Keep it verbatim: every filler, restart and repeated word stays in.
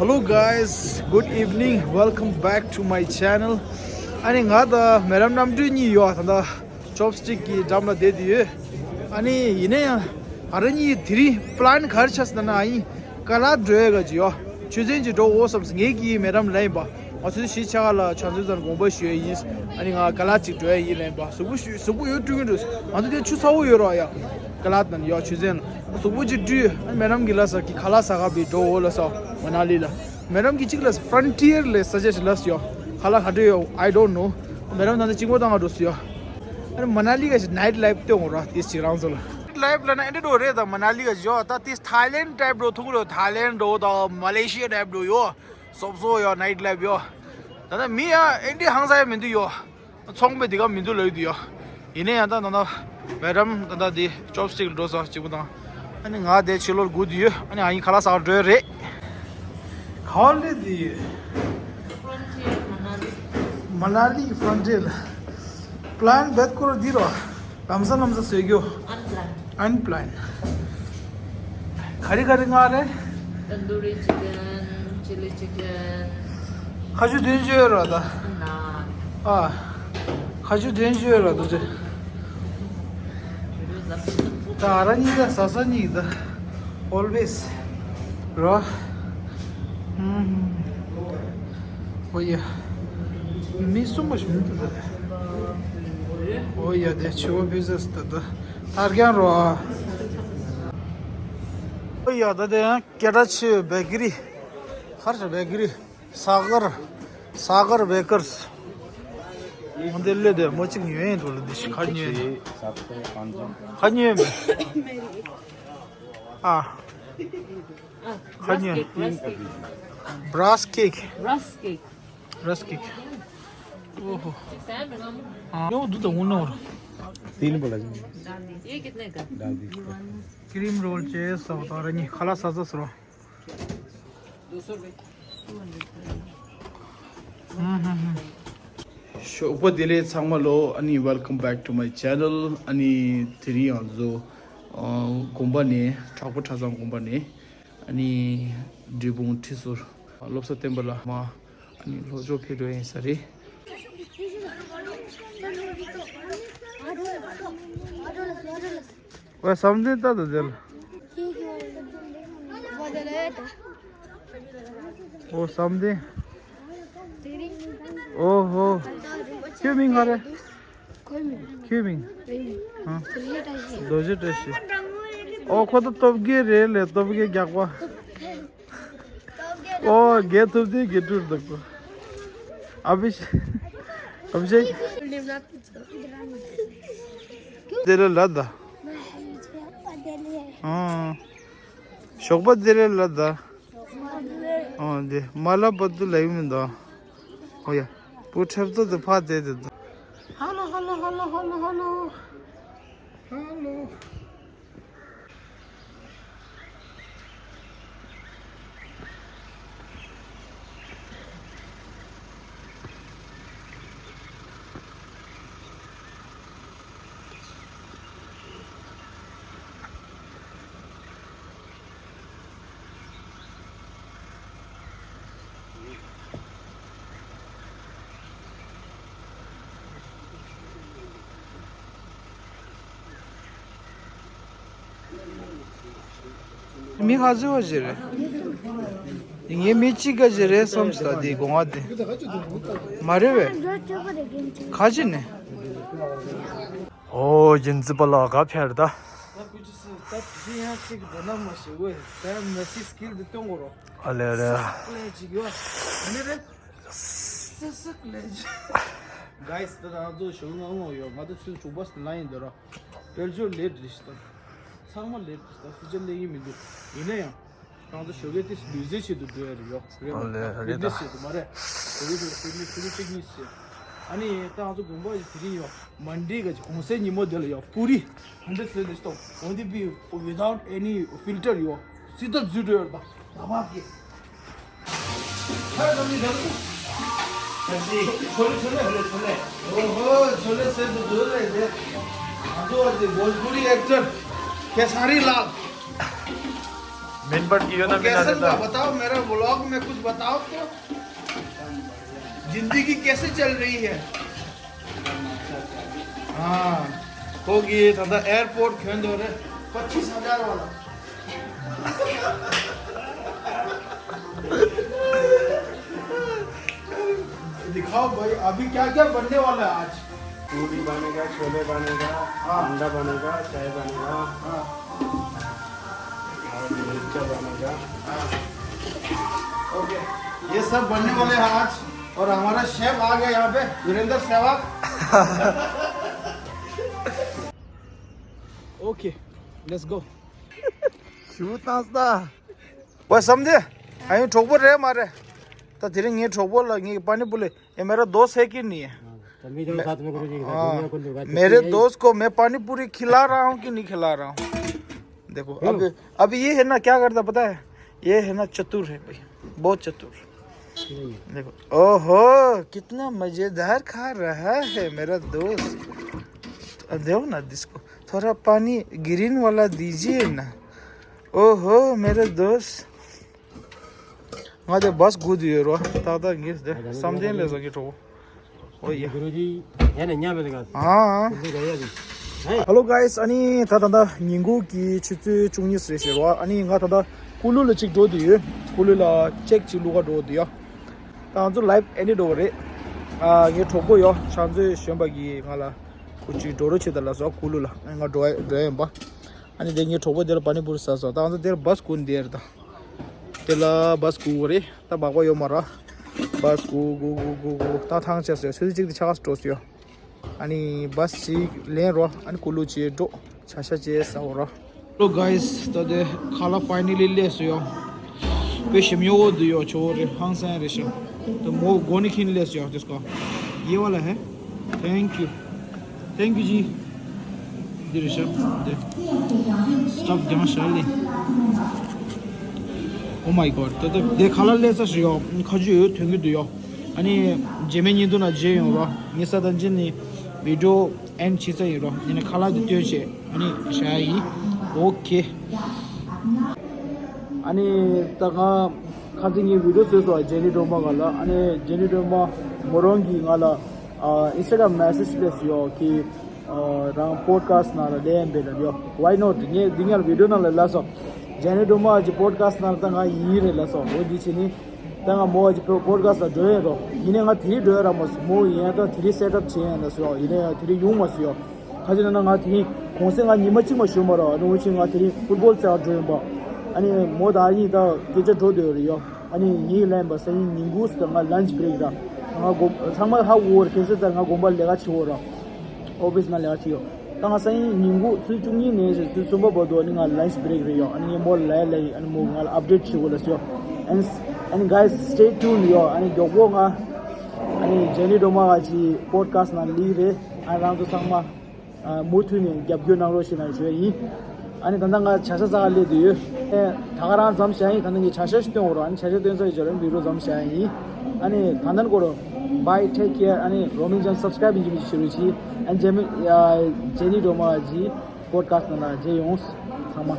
Hello guys, good evening, welcome back to my channel. ཨ་ནི་ང་དང་མེ་ཌམ་རྣམ་གྲོལ་གཉིས་ཡོད། ད་ལྟ་ཅོབ་སི་ཊིག་གི་འགྲམ་ལ་བསྡད་དེ་ཡོད། ཨ་ནི་ཡིན་ན་ཡང་ང་རང་གཉིས་དེ་རིང་པི་ལན་ག་རེ་ཆགས་ཟེར་ན། ཨ་ཡིན་ཀ་ལ་འགྲོ་ཡ་ག་ཅིག་ཡོད། ཆུ་ཚན་ཅིག་འགྲོ་འོ་བསམ་སོང་། ངེད་ཀྱི་མེ་ཌམ་ལ་ཡིན་པ། ང་ཚོ་གཞིས་ཆགས་ལ་ཕྱག་མཛོད་ཚང་དགོངས་པ་ཞུ་ཡ་ཡིན། ཨ་ནི་ང་ཀ་ལ་ཅིག་འགྲོ་ཡ་ཡིན་ལ་ཡིན་པ། གཟུགས་པོ་ཞུ་གཟུགས་པོ་ཡོད་སྤྲུལ་གྱི་འགྲོ། ང་ཚོ་དེ་ཆུ་ཚ་བོ་ཡོད་རོགས་ཡ། ཀ་ལ་དང་ཡོད་ཆུ་ཚན་ལ་གཟུགས་པོ་ཅིག་བཀྲུས། ཨ་ནི་མེ་ཌམ་གྱིས་ལབ་སོང་གི་ཁ་ལག་ཟ་ག་བི་འགྲོ་འོ་ལབ་སོང་མ་ན་ལི་ལ། མེ་ཌམ་གྱིས་གཅིག་ལ་ཕ་རོན་ཊི་ཡར་ལ་ས་ཆ་ཞིག་ལབ་སོང་ཡ། ཁ་ལག་ག་འདྲ་ཡོད། I don't know. མེ་ཌམ་ད་ལྟ་གཅིག་པོ་བཏང་ག་འགྲོ་སོང་ཡ། ཨ་ནི་མ་ན་ལི་ག་ཞིག་ནའིཊ་ལའིཕ་སྟོན་འོ་ར་དེ་ཅིག་རང་ཚོ་ལ། ནའིཊ་ལའིཕ་ལབ་ན་ཨེ་འདྲ་འགྲོ་རེད། ད་མ་ན་ལི་ག་ཞིག་ཡོད། ད་དེ་ཐའི་ལེན་ཌི་ཊའིཕ་འགྲོ་ཐུག་རེད། ཐའི་ལེན་ཌི་འགྲོ་དང་མ་ལེ་ཤི་ཡ་ཊའིཕ་འགྲོ་ཡོད། སོབ་སོབ་ཡོད་ནའིཊ་ལའིཕ་ཡོད། ད་ལྟ་མི་ཡ་ཨེ་འདྲ་ཧང་སང་ཡ་མི་འདུག་ཡོད། ཚོང་པ་དེ་ག་མི་འདུག་ལབ་ཀྱི་འདུག་ཡོད། ཡིན་ན་ཡང་ད་ད་ད་མེ་ཌམ་ད་ད་དེ་ཅོབ་སི་ཊིག་འགྲོ་ས་གཅིག་པོ་དང་། ཨ་ནི་ང་དེ་ཕྱི་ལོགས་སྒུག་བསྡད་ཡོད། ཨ་ནི་ཨ་ཡིན་ཁ་ལག་ཟ་ག་འགྲོ་ཡ་རེད། ག་བ་སླེབས་བསྡད་ཡོད། Frontier Manali. མ་ན་ལི་ཕ་རོན་ཊི་ཡར་ལ། པི་ལན་རྦད་སྐོར་འདི་རོ། ལམ་སང་ལམ་སང་བཟོས་རྒྱུ། Unplanned. Unplanned. ག་རེ་ག་རེ་མངགས་རེད། Tandoori chicken, chilli chicken. ཁ་ཆུ་དོན་བཅོས་རོ་ད། ཨ་ན། ཨ། ཁ་ཆུ་དོན་བཅོས་རོ་ད་དེ། ད་ཨ་ར་གཉིས་ད་ཟ་ས་གཉིས་ད། Always. རོ། ཨུམ། ཨོ་ཡ། མི་གསུམ་པ་ཞིག་མི་འདུག་ད། ཨོ་ཡ་དེ་ཆུ་བོ་བི་ཟེ་སི་ད་ད། ཐར་རྒྱང་རོ། ཨོ་ཡ་ད་དེ་ཡང་སྐད་གྲགས་ཆེ་བའི་བེ་ཀི་རི། ཧར་ཤ་བེ་ཀི་རི། Sagar, Sagar Bakers. འོ་འདི་ལས་དེ་མོ་གཅིག་ཉོས་ཡིན་འདུག་ལ། འདི་ཤི་ཁ་ཉོས་ཡིན། ཁ་ཉོས་མེད། ཨ། ཁ་ཉོས། Brass cake. Brass cake. Brass cake. ओहो। हाँ। यो दूध होना और तीन बोला जी। ये कितने का? क्रीम रोल चेस और नहीं खाला साजा सरो। ཞོགས་པ་བདེ་ལེགས་ཚང་མ་ལོ། ཨ་ནི་welcome back to my channel. ཨ་ནི་དེ་རིང་ང་ཚོ་དགོན་པ་ནས་བྲག་འབོ་གྲྭ་ཚང་དགོན་པ་ནས་ཨ་ནི་འབྲས་སྤུངས་ཁྲི་ཟུར་སློབ་གསོ་བསྟན་པ་ལ་མ་ཨ་ནི་ལྷོ་ཕྱོགས་ཕེབས་འགྲོ་ཡིན་ས་རེད། ཨོ་བསམ་གཏན་ལྟ་དང་འབྲེལ། ཨོ་བསམ་གཏན། ཨོ་ཧོ། ཁྱོད་མིང་ག་རེ། ཁྱོད་མིང་། ཨ། རྡོ་རྗེ་བཀྲ་ཤིས། ཨོ་ཁོ་ད་སྟོབས་རྒྱལ་རེད་ལས། སྟོབས་རྒྱལ་རྒྱག་པ། ཨོ་རྒྱལ་ཐུབ་དེ་རྒྱལ་སྤྲུལ་འདུག་གོ། ཨ་བི་ཤེ། ཨ་བི་ཤེ། དེ་ལ་ལ་ད། ཨང་། ཞོགས་པ་དེ་ལ་ལ་ད། ཨང་དེ་མ་ལ་བ་དུ་ལ་ཡུམ་ད། ཨོ་ཡ། བུ་ཁྲབ་ཏོ་དུ་ཕ་དེ་དེ་ད། ཧ་ལོ་ཧ་ལོ། མི་ག་ཚོད་ཞིག་རེད། ངའི་མི་གཅིག་ག་ཞིག་རེད་བསམ་ས་དེའི་སྒོ་ང་དེ། མ་རེད་བས། ག་ཅི་ནས། ཨོ་རྒྱན་རྩིས་པ་ལགས་ག་ཕེར་ད། ཨ་ལེ་རེད། Guys, ད་ང་ཚོ་ཞོགས་ང་ངོ་ཡོད། ང་ཚོ་ཚུན་ཆུང་པ་སི་ལ་ཡིན་འདི་ར། དཔལ་འབྱོར་ལས་འདྲི་ཞིག་ད། ཚང་མ་ལས་འདྲི་ཞིག་ད། སུ་ཅི་ལས་ཡིན་མི་འདུག་ཡིན་ན་ཡང་། ང་ཚོ་ཞོགས་ཀས་ཏིས་ལུས་རྩལ་ཆེད་དུ་འགྲོ་ཡ་རེད་ཡོ། རེད་མ་རེད། ཕིཊ་ནེ་སི་ཆེད་དུ་མ་རེད། ཞོགས་ཀས་ཕིཊ་ནེ་སི་ཆེད་དུ་ཕིཊ་ནེ་སི་ཆེད། ཨ་ནི་ད་ང་ཚོ་དགོན་པ་ཡི་དེ་རིང་ཡོ། མན་ཌེ་ག་གོང་སའི་ཉིན་མོ་དེ་ལ་ཡོ། པུ་རི་ཧན་ཌེཌ་སི་ལེ་ནི་སྟོང་། Only be without any filter ཡོ། སི་ཏལ་ཛུ་ཏོ་ཡོད་པ། ད་བ་གི། ཆོ་ལེ་ཆོ་ལེ་ཧ་ལེ་ཆོ་ལེ། ཨོ་ཧོ་ཆོ་ལེ་སེ་དུ་དུ་ལེ་དེ། ང་ཚོ་བ་དེ་བོཇ་པུ་རི་ཨེག་ཊར་ཁེ་སང་རི་ལཱལ། main part की यो ना वो बिना कैसे देता। हुआ बताओ, मेरा व्लॉग में कुछ बताओ तो। जिंदगी कैसे चल रही है? हाँ, होगी ये दादा एयरपोर्ट खेल दो रे, पच्चीस हजार वाला। दिखाओ भाई, अभी क्या क्या बनने वाला है आज? पूरी बनेगा, छोले बनेगा, हाँ। अंडा बनेगा, चाय बनेगा। हाँ। और मिर्चा बनेगा। हाँ। ओके, ये सब बनने वाले हैं आज। और हमारा शेफ आ गया यहाँ पे, वीरेंद्र सहवाग। ओके, लेट्स गो। ཞུ་བཏང་སྟ། ཝེ་བསམ་དེ། ཨ་ཡུ་གྲོགས་པོ་རེད་མ་རེད། ད་དེ་རིང་ངའི་གྲོགས་པོ་ལ་ངའི་པ་ནི་པུ་ལི། ये मेरा दोस्त है कि नहीं है? हाँ, तभी तो साथ में करो जी, हाँ, दुनिया को लुका मेरे देती है। दोस्त को मैं पानी पूरी खिला रहा हूँ कि नहीं खिला रहा हूँ? देखो, हम्म। अब, अब ये है ना, क्या करता पता है? ये है ना, चतुर है भाई, बहुत चतुर। हम्म। देखो, ओहो, कितना मजेदार खा रहा है मेरा दोस्त। अब दो ना इसको, थोड़ा पानी ग्रीन वाला दीजिए ना। ओहो, मेरा दोस्त। ང་དེ་བཱས་སྒུག་དུ་ཡོད་རོ། ཏག་ཏག་ངས་དེ་བསམ་གཏན་ལས་བཟང་གི་གྲོགས་པོ། ཨོ་ཡ། गुरुजी है ना, यहाँ पे लगा। हाँ। गुरुजी गया जी। हैं? Hello guys, ཨ་ནི་ད་ད་ད་ཉིན་གུང་གི་ཆུ་ཚོད་བཅུ་གཉིས་རེད་ཤག་རོ། ཨ་ནི་ང་ད་ད་ཀུ་ལུ་ལ་གཅིག་འགྲོ་དུ་ཡོད། ཀུ་ལུ་ལ་ཅེག་གཅིག་བླུག་ག་འགྲོ་དུ་ཡོད། ད་ང་ཚོ་ལའིབ་ཨེན་ཌི་འགྲོ་བ་རེད། ཨ་ངའི་གྲོགས་པོ་ཡོད་ཕྱག་མཛོད་གཞོན་པ་གིས་ང་ལ་ཁོ་གཅིག་འགྲོ་རོགས་བྱེད་ད་ལ་སོ་ཀུ་ལུ་ལ་ང་འགྲོ་འགྲོ་ཡིན་པ། ཨ་ནི་དེ་ངའི་གྲོགས་པོ་དེ་ལ་པ་ནི་པུ་རི་ཟ་སོ། ད་ང་ཚོ་དེར་བཱས་སྒུག་འདིར་ད། དེ་ལ་བཱས་སྒུག་རེད། ད་སྦག་པ་ཡོད་མ་ར། བཱས་སྒུག་སྒུག་སྒུག་སྒུག་སྒུག་ད་ཐང་ཆད་སོང་། ཆུ་ཚོད་གཅིག་དེ་ཆ་ག་སུ་འགྲོ་སོང་ཡོད། ཨ་ནི་བཱས་གཅིག་ལེན་རོ། ཨ་ནི་ཀུ་ལུ་གཅིག་འགྲོ། ཆ་ཤ་གཅིག་ཟ་འོ་རོ། Hello guys, ད་དེ་ཁ་ལག་ཕའི་ནལ་ལི་སླེབས་སོང་ཡོད། དཔེ་ཞིམ་ཡོད་འོ་དུ་ཡོད་ཆོ་རེད། ཧང་སང་རེད་ཤག་ད་མོ་སྒོ་ནས་འཁྱེར་སླེབས་སོང་ཡོད། དེ་སྐོར་ཡེ་བ་ལ་ཧེ། Thank you. Thank you ji. འདི་རེད་ཤག་འདི་སི་ཊབ་རྒྱང་ཤར་ལེ། Oh my god. ད་ད་དེ་ཁ་ལག་སླེབས་ས་ཞིག་ཡོད། ཁ་ཆུ་ཡོད་ཐོན་གི་འདུག་ཡོད། ཨ་ནི་རྗེས་མའི་ཉིན་དུ་ན་མཇལ་ཡོང་རོགས། ངས་ས་དང་ཅི་ནི་བི་ཌིའོ་ཨེན་ཌི་བྱེད་ས་ཡིན་རོགས། ཡིན་ན་ཁ་ལག་འདི་སྟོན་བྱས་ཨ་ནི་བཞག་ཡིན། ཨོ་ཁེ། ཨ་ནི་ད་ང་ཁ་སང་ངའི་བི་ཌིའོ་བཟོས་སོང་ཇེ་ནི་སྒྲོལ་མ་ག་ལ། ཨ་ནི་ཇེ་ནི་སྒྲོལ་མ་མོ་རང་གིས་ང་ལ་ཨ་ཨིན་སི་ཊ་གྷ་རམ་མེ་སེ་ཇི་སླེབས་སོང་ཡོད་ཀི། ཨ་རང་པོ་ཌི་ཀ་སི་ཊི་ནང་ལ་སླེབས་ཡིན་པས་ལབ་ཡོད། Why not? ངས་འདི་སྔར་བི་ཌིའོ་ནང་ལ་ལབ་སོང་། ཇེ་ནི་སྒྲོལ་མ་གི་པོ་ཌི་ཀ་སི་ཊི་ནང་ལ་ད་ང་ཡིན་རེད་ལབ་སོང་། འོ་འདི་བྱས་ནི་ད་ང་མོ་གི་པོ་ཌི་ཀ་སི་ཊི་ལ་འགྲོ་ཡིན་རོགས། ཡིན་ནའི་ང་དེ་རིང་འགྲོ་ཡ་རག་མ་སོང་། མོ་ཡིན་ཡ་ད་དེ་རིང་སེ་ཊབ་བྱས་ཡིན་ལབ་སོང་། ཡིན་ནའི་ཡང་དེ་རིང་ཡོང་མ་སོང་ཡོད། ག་ཅི་ན་ན་ང་དེ་རིང་གུང་སེང་ང་ཉི་མ་གཅིག་མ་ཞུ་མ་ར། ཨ་ནི་འུ་ཆེ་ང་དེ་རིང་ཕུཊ་བོལ་རྩེ་བ་འགྲོ་ཡིན་པ། ཨ་ནི་མོ་ད་ཨ་ཡིན་ད་སྐད་ཆ་འགྲོ་འདོད་རེད་ཡོད། ཨ་ནི་ངའི་ལན་པ་སང་ཉིན་གུང་སི་ད་ང་ལན་ཆི་བྷི་རེག་ར། ང་དགོ་ཚང་མ་ཧ་གོ་བར་ཁེ་སི་ད་ང་དགོན་པ་ལས་ཀ་བྱེད་འོ་ར། ཨོ་ཕི་སི་ནང་ལས་ཀ་བྱེད་ཡོད། ད་ང་སང་ཉིན་གུང་ཚོུད་བཅུ་གཉིས་ནས་ཚོུད་གསུམ་པ་བར་དུ་ཨ་ནི་ང་ལན་ཆི་བྷི་རེག་རེད་ཡོད། ཨ་ནི་ངས་མོ་ལ་ལན་ལ་ཡིན། ཨ་ནི་མོ་ང་ལ་ཨབ་ཌེཊ་བྱེད་དགོས་ལ་སོ། ཨ་ནི་ཨ་ནི་guys, stay tuned ཡོད། ཨ་ནི་མགྱོགས་པོ་ང་ཨ་ནི་ཇེ་ནི་སྒྲོལ་མ་ག་ཅི་པོ་ཌི་ཀ་སི་ཊི་ནང་ལིག་རེད། ཨ་ནི་རང་ཚོ་ཚང་མ། ཨ་མུ་མཐུད་ནས་རྒྱབ་སྐྱོར་གནང་རོགས་ཞེས་ནས་ཞུ་ཡ་ཡིན། ཨ་ནི་ད་ལྟ་ང་བྱ་ཤ་ཟ་ག་སླེབས་བསྡད་ཡོད། ཨེ་ད་ག་རང་མཚམས་བཞག་ཡིན། ད་ལྟ་ངས་བྱ་ཤ་ཞིག་སྟོན་འོ་རོགས། ཨ་ནི་བྱ་ཤ་སྟོན་ས་ཡི་བྱ་རིམ་བི་ཌིའོ་མཚམས་བཞག་ཡིན། ཨ་ནི་ད་ལྟ་གོ་རོ། Bye, take care. ཨ་ནི་རོ་མིན་ཅན་སབ་སི་ཀ་རེབ་ཡིན་གྱི་མི་ཞུ་རོགས་གྱིས། ཨ་ནི་ཇེ་མི་ཡ་ཇེ་ནི་སྒྲོལ་མ་གི་པོ་ཌི་ཀ་སི་ཊི་ནང་ལ་མཇལ་ཡོང་། ཚང་མ།